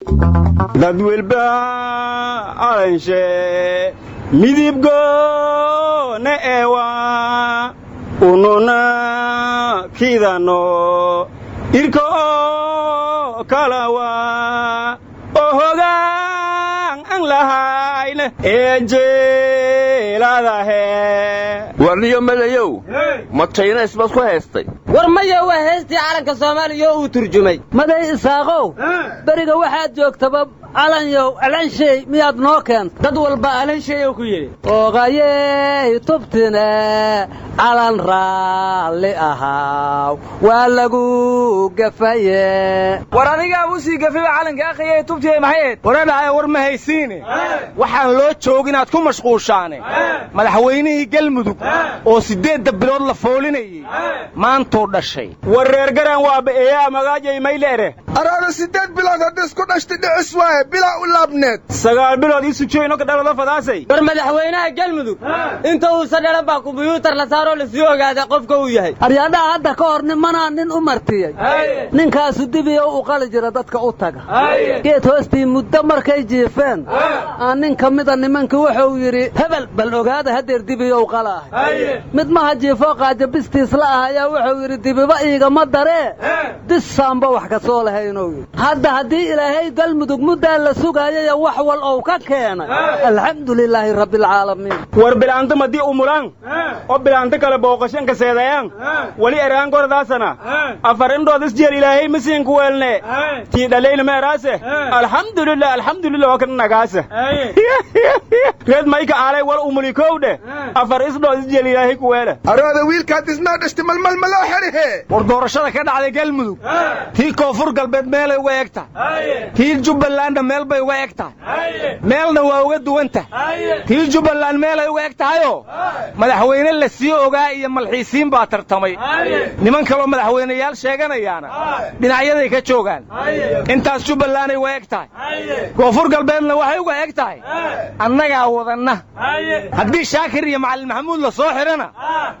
Dad welba calanshe midibgoone ewa ununa kidano irko oo kalawa oo hogaan an lahayne ee jeeladahe. Warniyo madayow, ma jaynays baad ku haystay? War maya, waa heestii calanka Soomaaliya oo uu turjumay. Maday Isaaqow, beriga waxaad joogtaba calanyow calanshay miyaad noo keenta? Dad walba alansheeyo ku yidhi. Oogayey tubtine calan raalli ahaaw waa lagu gafaye. War anigaa u sii gafayba calanka akhayay tubtiye, maxay ahayd? Waradhacaya, war ma haysiine, waxaan loo joog inaad ku mashquushaane. Madaxweynihii Galmudug oo 8-da bilood la foolinayey maantuu dhashay. War reer garan waa ba'eeyaa magaajay mayleere. Araada 8 bilood hadda isku dhashtay, dhicis waaye, bilaa u laabneed. 9 bilood ii sujoyno ka dhalado fadaasay. War madaxweynaha Galmudug inta uusan dhalan baa kumbuyuutar la saaroo lasii ogaaday qofka uu yahay. Aryaadhaha, hadda ka hor nimanaa nin u martiyey. Ninkaasu dibiyo u qali jira dadka u taga geed hoostii. Muddo markay jiifeen aan nin ka mida nimankii wuxuu yidhi: "Hebel, bal ogaada haddeer dibiyow qalaahay." Mid maha jiifoo qaajabistiis la ah ayaa wuxuu yidhi: "Dibiba iigama daree, disaanba wax ka soo lahaynuu yidhi." Hadda haddii Ilaahay Galmudug muddaa la sugaayaya wax wal ou ka keenay, alxamdu lilaahi rabbialcaalamiin. War bilaanto madii umulaan oo bilaanto kale booqashanka seedayaan wali eraan gordaasana afar indhood isjeel Ilaahay masiinku weelne tii dhalayna ma eraase alxamdulilah, alxamdulilah, waa kan nagaasa reed mayka aalay wal umuli kowdhe afar isdhood isjeel Ilaahay ku weele. Araada wiilkaad isnaa dhashtay malmal ma loo xerihe? War doorashada ka dhacday Galmudug, tii Koonfur Galbeed meelay uga eg tahay, tii Jubbalandna meel bay uga eg tahay, meelna waa uga duwan tahay. Tii Jubbaland meelay uga eg tahayoo madaxweyne la sii ogaa iyo malxiisiin baa tartamay. Niman kaloo madaxweyneyaal sheeganayaana dhinacyaday ka joogaan. Intaas Jubbalanday uga eg tahay. Koonfur Galbeedna waxay uga eg tahay annagaa wadanna. Haddii Shaakir iyo Macallin Maxamuud la soo xidhana,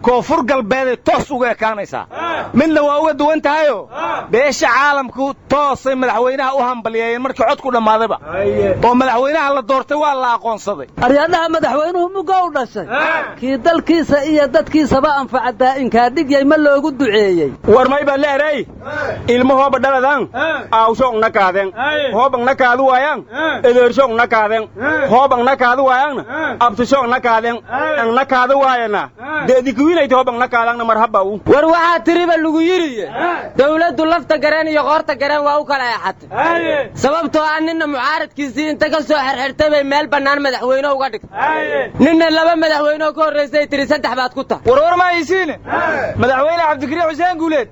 Koonfur Galbeeday toos uga ekaanaysaa. Midna waa uga duwan tahayoo beesha caalamku toosay madaxweynaha u hambalyeeyeen markii codku dhammaadayba, oo madaxweynaha la doortay waa la aqoonsaday. Aryaadhaha, madaxweynuhu mugow dhashay kii dalkiisa iyo dadkiisaba anfaca daa'inkaa dhigyay ma loogu duceeyey? War may baa la erey ilmo hooba dhaladan aawshoong na kaaden, hoobang na kaadu waayang edeershoong na kaaden, hoobang na kaadu waayangna abtushoong na kaaden, ang na kaadu waayana deedikuwiinayta hoobang na kaadangna marhaba u. War waxaa tiriba lagu yidhiye, dawladdu lafta gareen iyo qoorta gareen waa u kala eexatay, sababtoo ah ninna mucaaradkiisii inta ka soo xirxirtay bay meel bannaan madaxweyne uga dhigtay, ninna laba madaxweyneoo ka horraysay tiri saddex baad ku tahay. Warwar ma haysiine, madaxweyne Cabdikariin Xuseen Guuleed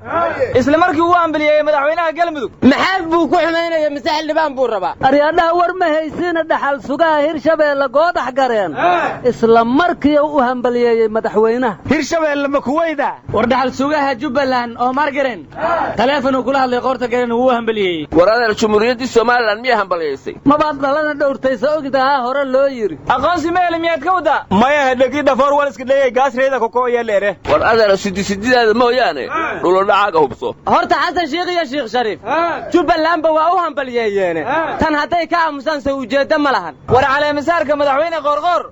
isla markii uu ambaliyeeyey madaxweynaha Galmudug. Maxaa buu ku xumaynaya? Mise xildhibaan buu rabaa? Aryaadhaha, war ma haysiina, dhaxal sugaha Hirshabeelle Goodax Gareen isla markii u hambaliyeeyey madaxweynaha. Hirshabeelle ma kuweyda? War dhaxal sugaha Jubbaland oo Margaren taleefonuu kula hadlay qoorta gareen, wuu hambaliyeeyey. War adeer, Jumhuuriyaddii Somalilan miyay hambaliyaysay? Mabaad dhalana dhowrtaysa ogdahaa hore loo yidhi. Aqoonsi ma heli miyaad ka waddaa? Maya, hedhegi dhafoor wal iska dheyay gaasreeda kokooya leere. War adeer, sidisididaada mooyaane dhulodhacaaga hubso. Horta Xasan Shiikh iyo Shiikh Shariif Jubbalandba waa u hambalyeeyeene, tan hadday ka aamusaan soo ujeeddo ma lahan. War caleemisaarka madaxweyne Qoorqoor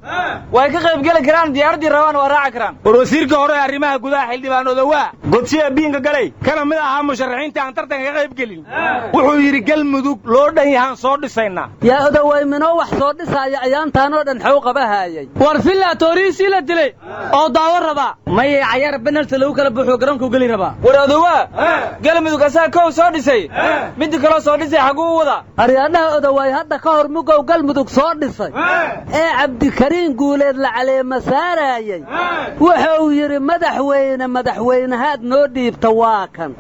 way ka qayb geli karaan, diyaaraddii rabaan waa raaci karaan. War wasiirka hore ee arrimaha gudaha, xildhibaan Odowaa Godsiya biinka galay, kana mid ahaa musharaxiinta aan tartanka ka qayb gelin, wuxuu yidhi: "Galmudug loo dhan yahaan soo dhisaynaa." Yaa Odaweyminoo wax soo dhisaaya ayaantaanoo dhan xew qabahaayay? War villa tooriisii la dilay oo daawo rabaa. Maya, cayaar benalti lagu kala buuxo garoonku geli rabaa. War Odowaa Galmudug asaa kow soo dhisay, midda kaloo soo dhisay xaguu u wadaa? Aryaadhaha, Odawaay hadda ka hor mugow Galmudug soo dhisay ee Cabdikariin Guuleed la caleema saaraayey wuxuu yidhi: "Madaxweyne, madaxweynahaad noo dhiibta waa kan."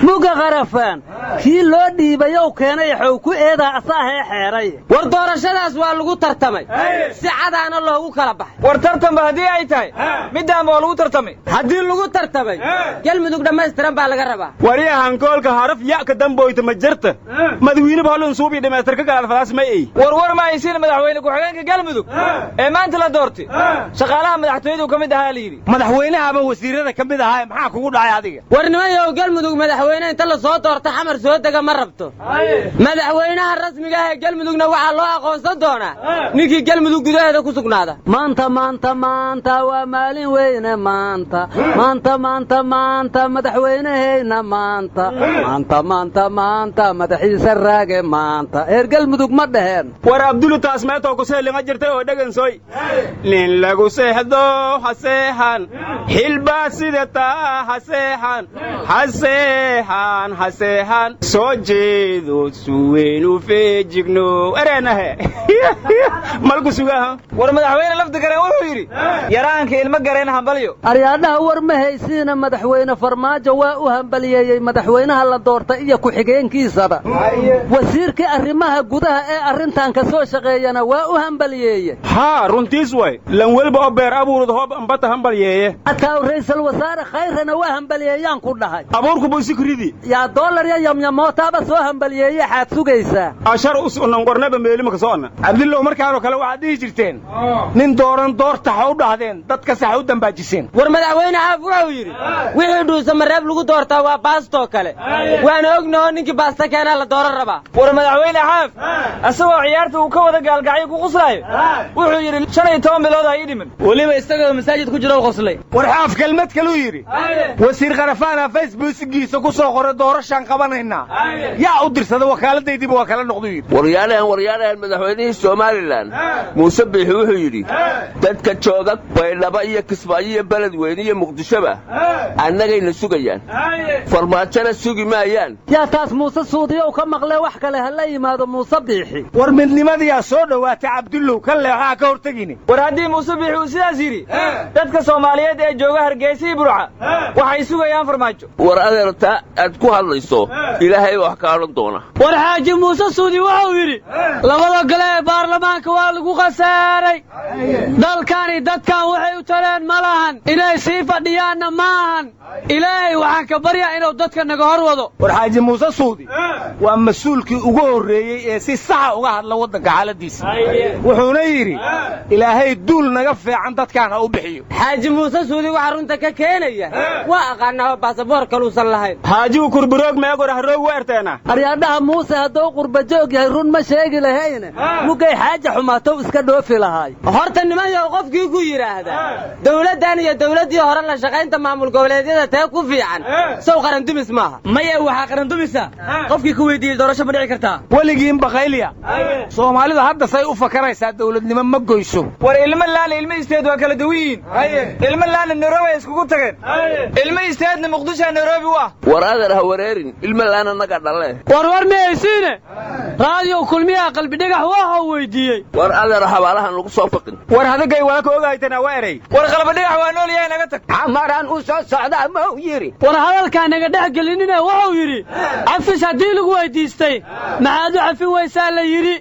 Muga qarafaan kii loo dhiibayow keenay xow ku eedaa asaahee xeeray. War doorashadaas waa lagu tartamay, si cadaana loogu kala baxay. War tartanba haddii ay tahay, middaanba waa lagu tartamay. Haddii lagu tartamay, Galmudug dhammaystiran baa laga rabaa. Waryahankoolka haraf ya ka damboyta ma jirta, madawiineba holon suubi dhamaystirka galaad fadaas ma ey. War war ma haysiin, madaxweyne ku-xigeenka Galmudug ee maanta la doortay shaqaalaha madaxtooyadu ka mid ahaa la yidhi. Madaxweynahaba wasiirada ka mid ahaa, maxaa kugu dhacay adiga? War nimanyow, Galmudug madaxweyne inta la soo doorta Xamar soo dega ma rabto. Madaxweynaha rasmiga ah ee Galmudugna waxaa loo aqoonsan doonaa ninkii Galmudug gudaheeda ku sugnaada. Maanta, maanta, maanta waa maalin weyne. Maanta, maanta, maanta, maanta madaxweyneheyna. Maanta, maanta, maanta, maanta madaxiisa raage. Maanta heer Galmudug ma dhaheen. War Abdulu, taas meetoo kuseelinga jirtay oo dhegansoy: nin lagu seexdo haseexan, xilbaa sidataa haseexan, haseexan, haseexan, soo jeedo suweynu feejigno ereenahe malku sugaha. War madaxweyne Lafta Gareen wuxuu yidhi: yaraanka ilmo gareen hambalyo. Aryaadhaha, war ma haysiina, madaxweyne Farmaajo waa u hambaliyeeyey madaxweynaha la doortay iyo ku-xigeenkiisaba. Wasiirkii arrimaha gudaha ee arrintan ka soo shaqeeyana waa u hambaliyeeye. Haa, runtiis way. Lan welba oo beer abuurud hoob ambata hambalyeeye. Hataa ra'iisul wasaare Khayrana waa hambaliyeeyaan ku dhahay. Abuurku buu isikridi. Yaa doolar ya yamyamootaaba soo hambaliyeeye, xaad sugaysaa? Ashar us unangornaba meelima ka soonna. Cabdillow, markaanoo kale waxaad dhihi jirteen: nin dooran doorta ha u dhahdeen, dadkase ha u dambaajiseen. War madaxweyne Xaaf wuxuu yidhi: wixii Dhuusamareeb lagu doortaa waa baastoo kale, waana ognahoo ninkii baasta keenaa la dooran rabaa. War madaxweyne Xaaf asagoo ciyaarta uu ka wada gaalgacyo ku quslaayo wuxuu yidhi: 15 bilood ha ii dhimin. Weliba isagoo masaajid ku jiro qoslay. War Xaaf kelmad kaluu yidhi: wasiir Kharafaana Facebookiisa ku soo qoray doorashaan qabanaynaa, yaa u dirsada? Wakaaladaydiiba waa kala noqduu yidhi. Waryaalahan, waryaalahan, madaxweynihii Somalilan Muuse Biixi wuxuu yidhi: dadka jooga Baydhaba iyo Kismaayo iyo Beledweyne iyo Muqdishoba annagayna sugayaan, Farmaajona sugi maayaan. Yaa taas Muuse Suudiyow ka maqlee? Wax kale ha la yimaado Muuse Biixi. War midnimadiyaa soo dhowaatay, Cabdullow, ka leexaa ka hortegini. War haddii Muuse Biixi uu sidaas yidhi, dadka Soomaaliyeed ee jooga Hargeysa iyo Burca waxay sugayaan Farmaajo. War adeertaa aad ku hadlayso Ilaahay baa wax kaa odhan doona. War Xaaji Muuse Suudi wuxuu yidhi: labada gole ee baarlamaanka waa lagu khasaaray, dalkani dadkan waxay u tareen ma lahan, inay sii fadhiyaanna ma ahan. Ilaahay waxaan ka baryaa inuu dadka naga hor wado. War Xaaji Muuse Suudi waa mas-uulkii ugu horreeyey ee si saxa uga hadla waddanka xaaladiisa, wuxuuna yidhi: Ilaahay duul naga fiican dadkaan ha u bixiyo. Xaaji Muuse Suudi waxaa runta ka keenaya waa aqaanaa oo baasaboor kaluusan lahayn. Xaajigu kurburoog meegor haroog weerteena. Aryaadhaha, Muuse hadduu qurbajoog yahay run ma sheegi lahayne, mugay xaaja xumaatow iska dhoofi lahaay. Horta nimanyow, qofkii ku yidhaahda dawladdan iyo dawladdii hore la shaqaynta maamul goboleedyada tee ku fiican, sow qarandumis maaha? Maya, waxaa qarandumisa qofkii ku weydiiyey doorasho ma dhici kartaa. Weligiin baqayliya. Soomaalidu hadda say u fakaraysaa dawladnimo ma goyso. War ilmo laana ilmo isteed waa kala duwan yihiin. Ilmo laana Nairobi ay iskugu tageen, ilmo isteedna Muqdishoa Nairobi u ah. War adeer, ha wareerin, ilmo laana naga dhalle. War war mihaysiine, Raadiyow Kulmiyaha Qalbidhagax waxau weydiiyey. War adeer, xabaalahan lagu soo faqin. War hadagay waa ka ogahaytana waa erey. War Qalbidhagax waa nool yahay, naga tag. Xamaraan u soo socdaa mau yidhi? War hadalkaa naga dhex gelinine, wuxuu yidhi: cafis haddii lagu weydiistay maxaad u cafin weysaa la yidhi.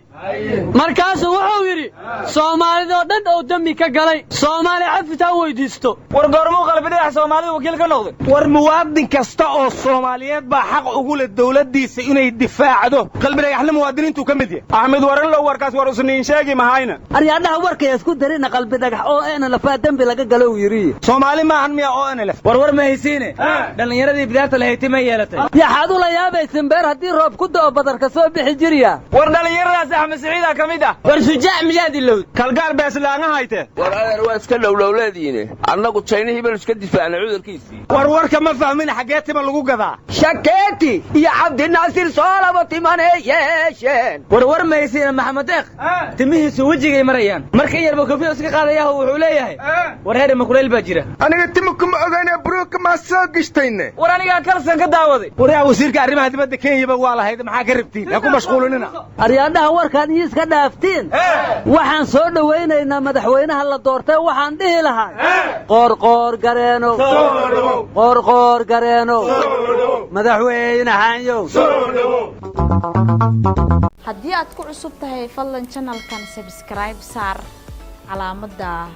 Markaasuu wuxuu yidhi Soomaalidoo dhan oo dembi ka galay Soomaali cafis ha weydiisto. War goormuu Qalbidhagax Soomaalida wakiil ka noqday? War muwaadin kasta oo Soomaaliyeed baa xaq ugu leh dawladdiisa inay difaacdo, Qalbidhagaxna muwaadiniintuu ka mid yahay. Axmed Waranlow, warkaas war usniin sheegi mahayna. Aryaadhaha, warkay isku darina. Qalbidhagax oo enlf dembi laga galo uu yidhi. Soomaali maahan miya oo NLF? War war ma haysiine, dhallinyaradii bidaarta lahayti ma yeelatay? Yaxaad ula yaabaysin? Beer haddii roob ku da'o badarka soo bixi jirya. War dhallinyaradaas Axmed Siciida ka mid ah. War Shujaac miyaad ilowd? Kalgaal beeslaanga hayte. War adeer, waa iska dhowdhowleediine, annagu Jaynihii baynu iska difaacnay cudurkiisii. War warka ma fahmin, xaggee tima lagu gadaa? Shakeeti iyo Cabdinaasir soolabo timanay yeesheen. War war ma haysiine, Maxamed Deeq timihiisu wejigay marayaan. Marka in yarba kofiya iska qaadayahu wuxuu leeyahay: war heer makulayl baa jira. Aniga tima kuma ogayne, buruugka maa soo gishtayne? War anigaa Kalsan ka daawaday. Waryaa, wasiirka arrimaha dibadda Kenyaba waa lahayd, maxaa ka rabtiin? Ha ku mashquulinina. Aryaadhaha, warkaan iyo iska dhaaftiin. Waxaan soo dhowaynaynaa madaxweynaha la doortay. Waxaan dhihi lahaa: Qoorqoor gareenow, Qoorqoor gareenow, madaxweynahanyow. Haddii aad ku cusub tahay, fadlan channelkan subscribe saar, calaamadda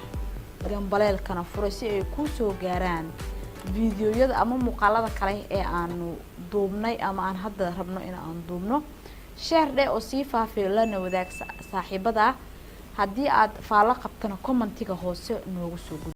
gambaleelkana fura si ay kuu soo gaaraan fiidiyoyada ama muuqaalada kale ee aanu duubnay ama aan hadda rabno in aan duubno. Share dheh oo sii faafiyo, lana wadaag saaxiibada. Haddii aad faallo qabtana, commentiga hoose noogu soo gudbi.